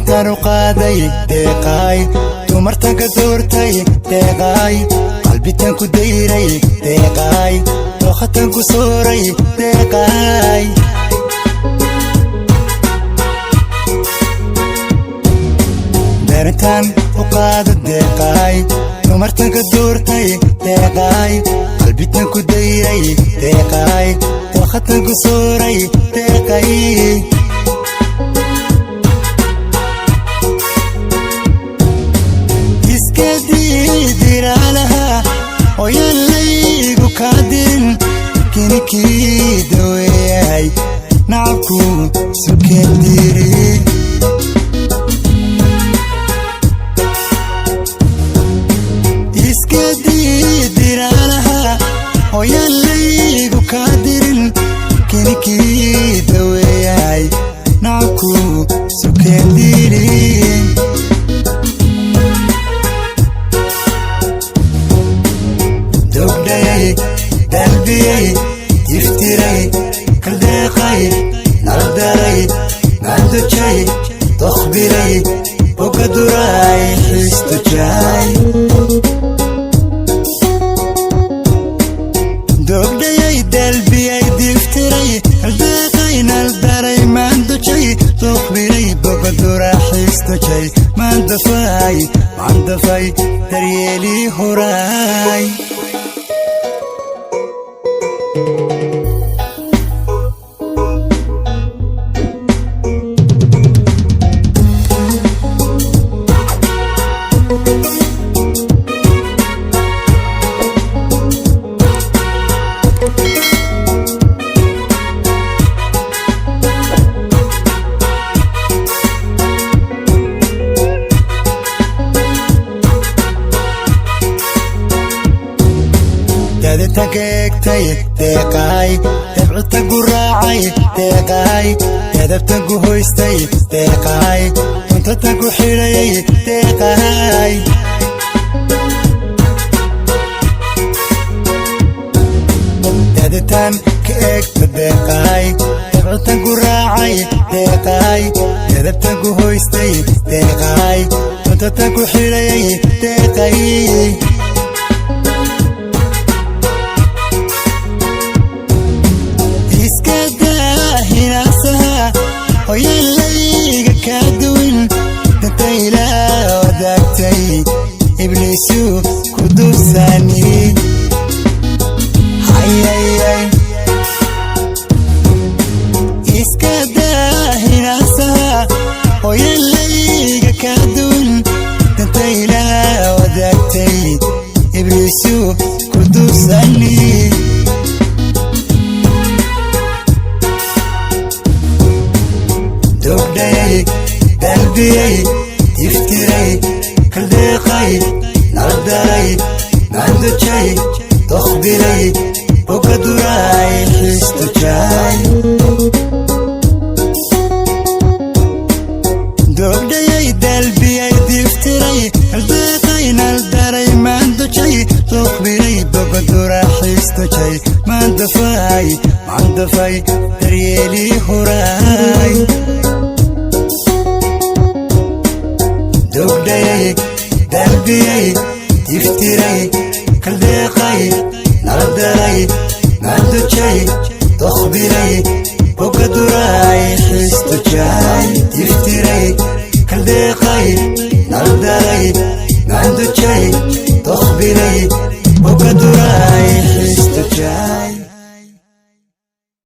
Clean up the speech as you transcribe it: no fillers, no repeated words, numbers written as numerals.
Darintaan u qaaday deeqaay, dumartan ka doortay deeqaay, qalbitan ku dayray deeqaay, dookhatan ku sooray deeqaay. Darintaan u qaada deeqaay, dumartan ka doortay deeqaay, qalbitan ku dayray deeqaay, dookhatan ku sooray deeqay. Iska diidiraalaha ooyaan laygu kaa dirin, kinikii daweeyahay nacabku sukeen diiri. Iska diidiraalaha ooyaan laygu kaa dirin, kinikii daweeyahay nacabku sukeen diiri. Dogdhayay, dalbiyey, iftiray, kaldeeqay, naldaray, maandojay, dokhbilay, bogaduray, xiistojay. Dogdhayay, dalbiyey, diftiray, kaldeeqay, naldaray, maandojay, dokhbilay, bogadura, xiistojay, maandafay, maandafay, daryeelii horaay. Dadita eegtay deeqaay, dabcita guraacay deeqaay, dadabta gu hoystay deeqaay, cuntata ku xidhayay deeqaay. Daditaan ka eegta deeqaay, dabcita guraacay deeqaay, dadabta gu hoystay deeqaay, cuntata ku xidhayay deeqay. Iska daa hinaasaha ooyaan layga kaa duwin, dantayla wadaagtay ibliisu ku duubsaani hayayay. Iska daa hinaasaha ooyaan layga kaa duwin, dantayla wadaagtay ibliisu ku duubsaani. Dogdhayay, dalbiyey, iftiray, kaldeeqay, naldaray, maandojay, dokhbilay, bogaduray, xiistojay. Dogdhayay, dalbiyey, diftiray, kaldeeqay, naldaray, maandojay, dokhbilay, bogadura, xiistojay, maandafay, maandafay, daryeelii horaay. Dogdhayay, dalbiyey, iftiray, kaldeeqay, naldaray, maandojay, dokhbilay, bogaduray, xiistojay. Iftiray, kaldeeqay, naldaray, maandojay, dokhbilay, bogaduray, xiistojay.